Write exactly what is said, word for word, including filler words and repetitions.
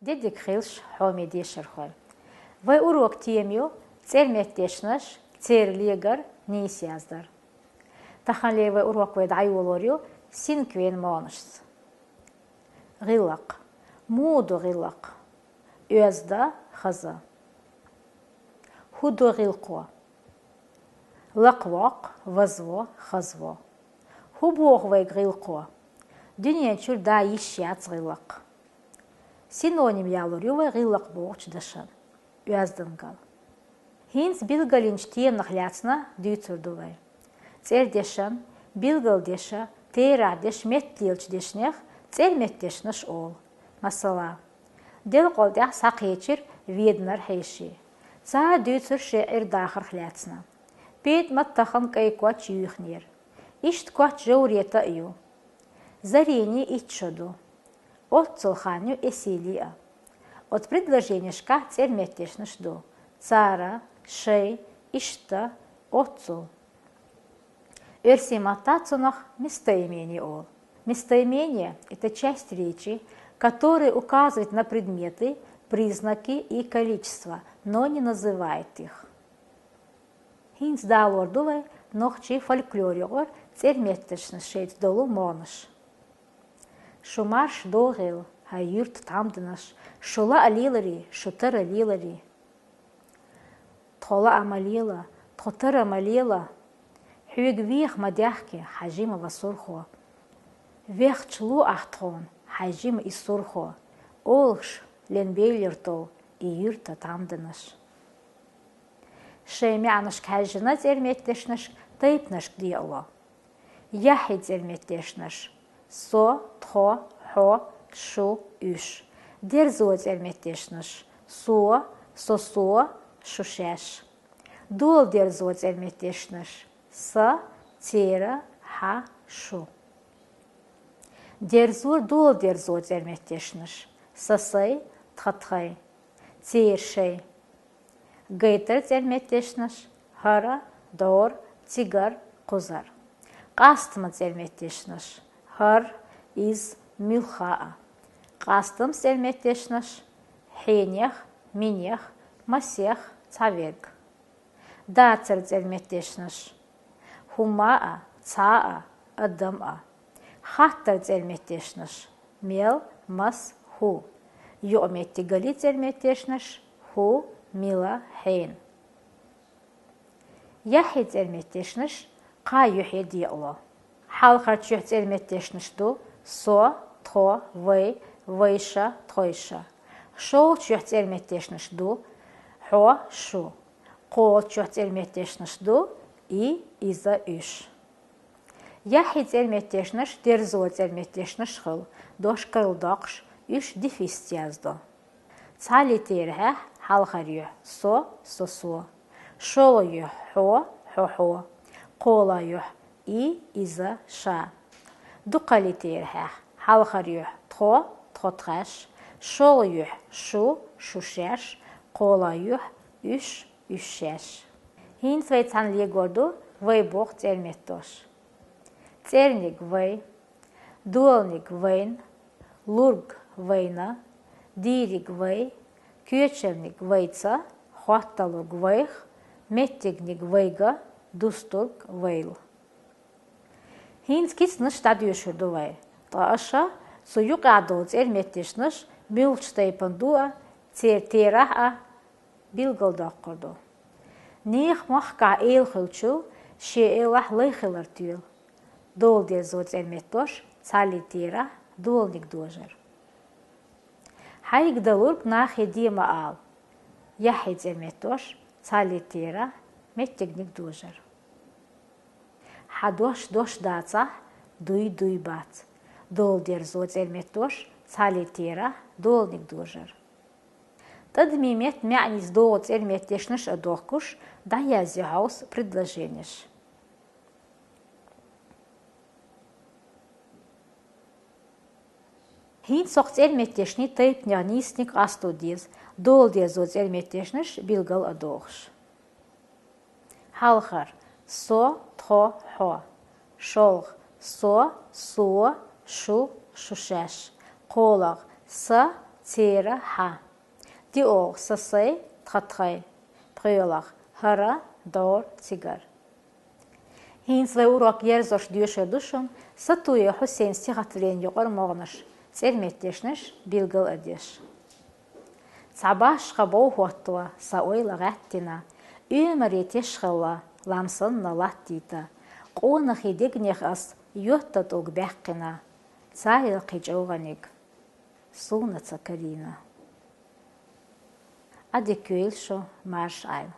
Де дика хийла шун, хьоме дешархой. Вай урокан тема ю цӀерметдешнаш, церан легар, нийсъяздар. Таханлера вай урок вай дӀайолалур ю синквен моанашца. ГӀиллакх. Муха ду гӀиллакх? Оьзда, хаза. ХӀун ду гӀиллакхо? Лакхвоаккх, вазву, хазву. ХӀун боху вайга гӀиллакхо? Дуьнен чуьра да йиш яц гӀиллакх. Синоним ялур ю вай гӀиллакх бохучу дашан. Оьздангалла. ХӀинца билгалйинчу теманах лаьцна дуьйцур ду вай. ЦӀердешан, билгалдешан, терахьдешан метталелачу дешнех цӀерметдешнаш олу. Масала, делкъал тӀехь схьакхечира Веданара хьеший. Цара дуьйцура шайн Ӏер дахарх лаьцна. ПетӀамат тахана кӀайн коч юьйхинера. Иштта коч жоврета а ю. Зарийна итт шо ду. Оццул хан ю эсийли а. Оцу предложенешкахь цӀерметдешнаш ду: цара, шайн, иштта, оццул. Оьрсийн маттахь цунах местоимение олу. Местоимение — это часть речи, которая указывает на предметы, признаки и количество, но не называет их. ХӀинца далор ду вай нохчийн фольклор юкъара цӀерметдешнаш шайца долу моанаш. Шу марш догӀийла, хӀай юьртан тхьамданаш, шу лаа леларий, шу тара леларий. Тхо лаа ма лела, тхо тара ма лела, хьоьга веха ма даьхке, хьан жима ва сурхо. Вехча ло ахь тхуна, хьайн жима и сурхо, олуш лен беллера тов и юьртан тхьамданаш. Шайн маьӀнашка хьаьжжина цӀерметдешнаш тайпанашка декъало. Яхьийн цӀерметдешнаш: со, тхо, хьо, шу, уьш. Дерзо цӀерметдешнаш: со, со-со, шу-шаьш. Доладерзо цӀерметдешнаш: са, цера, хьан, шу. Дерзор доладерзо цӀерметдешнаш: са-сай, тха-тхай, цера-шай. Гайтар цӀерметдешнаш: хӀара, дӀора, цигара, кхузара. Къастаман цӀерметдешнаш: хӀара, иза, муьлхха а. Къастамас цӀерметдешнаш: хьенех, минех, масех, цхьаверг. Дацар цӀерметдешнаш: хӀума а, цхьа а, адам а. Хаттар цӀерметдешнаш: мел, мас, хӀун. Юкъаметтигали цӀерметдешнаш: хӀун, мила, хьенан. Яхьийн цӀерметдешнаш кхаа юьхье декъало. Хьалхарчу юьхь цӀерметдешнаш ду: со, тхо, вай, вайша, тхойша. ШолгӀачу юьхь цӀерметдешнаш ду: хьо, шу. КхоалгӀачу юьхь цӀерметдешнаш ду: и, иза, уьш. Яхьийн цӀерметдешнаш дерзо цӀерметдешнаш хуьлу, дош карладоккхуш, уьш дефисца яздо. Цхьаллин терахьехь хьалхара юьхь: со, со-со. ШолгӀа юьхь: хьо, хьо-хьо. КхоалгӀа юьхь: и, иза, ша. Дукхаллин терахьехь хьалхара юьхь: тхо, тхо-тхаьш. ШолгӀа юьхь: шу, шу-шаьш. КхоалгӀа юьхь: уьш, уьш-шаьш. ХӀинца вай цхьаьна легор ду вай боху цӀерметдош. ЦӀерниг — вай, доланиг — вайна, лург — вайна, дийриг — вай, коьчарниг — вайца, хотталург — вайх, меттигниг — вайга, дустург — вайла. ХӀинца кицанаш дӀадоьшур ду вай, ткъа аша цу юкъахь долу цӀерметдешнаш муьлхачу тайпана ду а, церан терахь а билгалдоккхур ду. Нехан махкахь эла хиллачул шен элахь лай хилар тоьла. Доладерзо цӀерметдош цхьаллин терахь доланиг дожар. Хьайга далург нахе де ма ала. Яхьийн цӀерметдош цхьаллин терахь меттигниг дожар. Хьан дош дош дацахь, дуй дуй бац. Доладерзо цӀерметдош цхьаллин терахь доланиг дожар. ТӀадамийн меттан маьӀница догӀу цӀерметдешнаш а дохкуш, дӀаязъе хьовса предложенеш. ХӀинца хӀокху цӀерметдешнийн тайпанех нийсаниг къасто деза, доладерзо цӀерметдешнаш билгал а дохуш. Хьалхара: со, тхо, хьо. ШолгӀа: со, со, шу, шу-шаьш. КхоалгӀа: са, Цера хьа. Ди оагӀув са сай, тха тхай. ПхоалагӀа хӀара, дӀор, цигар. ХӀинца вай урок ерзош доьшур ду шуна Сатуев Хьусейна стихотворени юкъара могӀанаш, цӀерметдешнаш билгал а деш. Цхьа башха бов хӀоттаво, са ойла гӀаьттина, оьмаре теш хилла, лам санна латтийта, къонахий дегнех аз йотта тӀулг баьккхина, царел кхин чӀоагӀаниг суна ца карийна. Ӏадика йойла шо, марша Ӏойла.